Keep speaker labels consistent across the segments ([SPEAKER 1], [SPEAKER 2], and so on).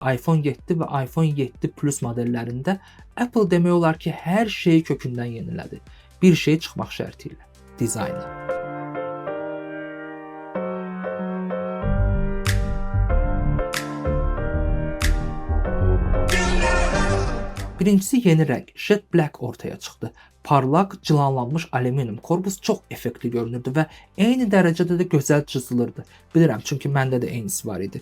[SPEAKER 1] iPhone 7 və iPhone 7 Plus modellərində Apple demək olar ki, hər şeyi kökündən yenilədi. Bir şey çıxmaq şərti ilə: dizaynı. Birincisi, yeni rəng Jet Black ortaya çıxdı. Parlaq, cilalanmış alüminium korpus çox effektli görünürdü və eyni dərəcədə də gözəl cızılırdı. Bilirəm, çünki məndə də eynisi var idi.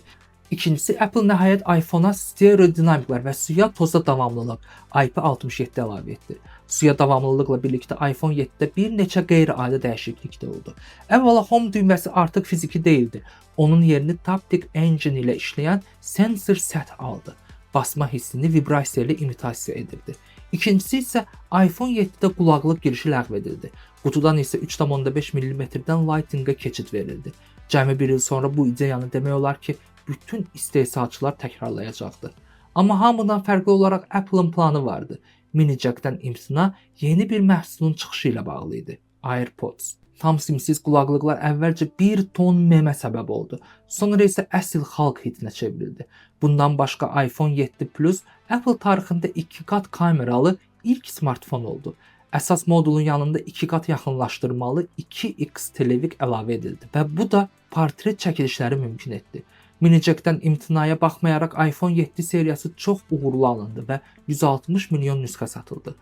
[SPEAKER 1] İkincisi, Apple nəhayət iPhone-a stereo dinamiklər və suya toza davamlılıq IP67 əlavə etdi. Suya davamlılıqla birlikdə iPhone 7-də bir neçə qeyri-adi dəyişiklik də oldu. Əvvəla, Home düyməsi artıq fiziki deyildi. Onun yerini Taptic Engine ilə işləyən sensor səth aldı. Basma hissini vibrasiya ilə imitasiya edirdi. İkincisi isə iPhone 7-də qulaqlıq girişi ləğv edildi. Qutudan isə 3,5 mm-dən Lightning-a keçid verildi. Cəmi bir il sonra bu ideyanı demək olar ki, bütün istehsalçılar təkrarlayacaqdı. Amma hamıdan fərqli olaraq Apple-ın planı vardı. Mini jack-dən imtina yeni bir məhsulun çıxışı ilə bağlı idi: AirPods. Tam simsiz qulaqlıqlar əvvəlcə bir ton memə səbəb oldu. Sonra isə əsl xalq hitinə çevrildi. Bundan başqa, iPhone 7 Plus Apple tarixində iki qat kameralı ilk smartfon oldu. Əsas modulun yanında iki qat yaxınlaşdırmalı 2x televik əlavə edildi və bu da portret çəkilişləri mümkün etdi. Mini jack-dən imtinaya baxmayaraq, iPhone 7 seriyası çox uğurlu alındı və 160 milyon nüsxə satıldı.